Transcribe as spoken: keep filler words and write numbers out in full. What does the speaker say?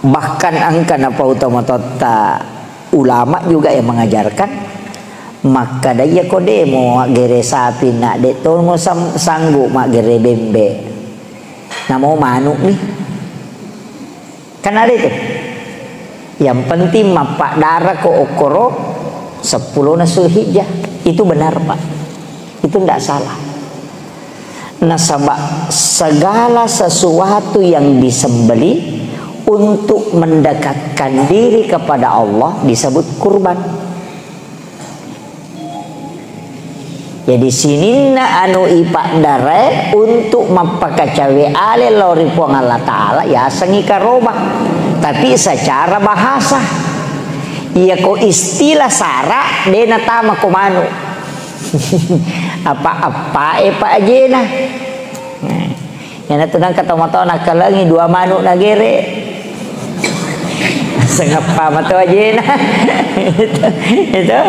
Bahkan engka napau tomatoatta ulama juga yang mengajarkan, makkada iya ko de' mo maggere sapi na de' to mo sam-, sanggup maggere bembe. Namo manuk mi. Kan ada itu. Yang penting mappaddara ko okkoro seppulo na Zulhijjah. Itu benar, Pak. Itu ndak salah. Nasaba segala sesuatu yang disembelih untuk mendekatkan diri kepada Allah disebut kurban. Jadi sininna anu ipaddarae untuk mappakacawe ale lao ri Puang Allah Ta'ala yasengngi karobah. Tapi secara bahasa, iya ko istilah sara de' natama ko manu. Apa-apae pa ajena. Nah, iyanatu nengka tomatoa nakkalengi dua manu nagere. Sengeppa mato ajena. Itu, itu.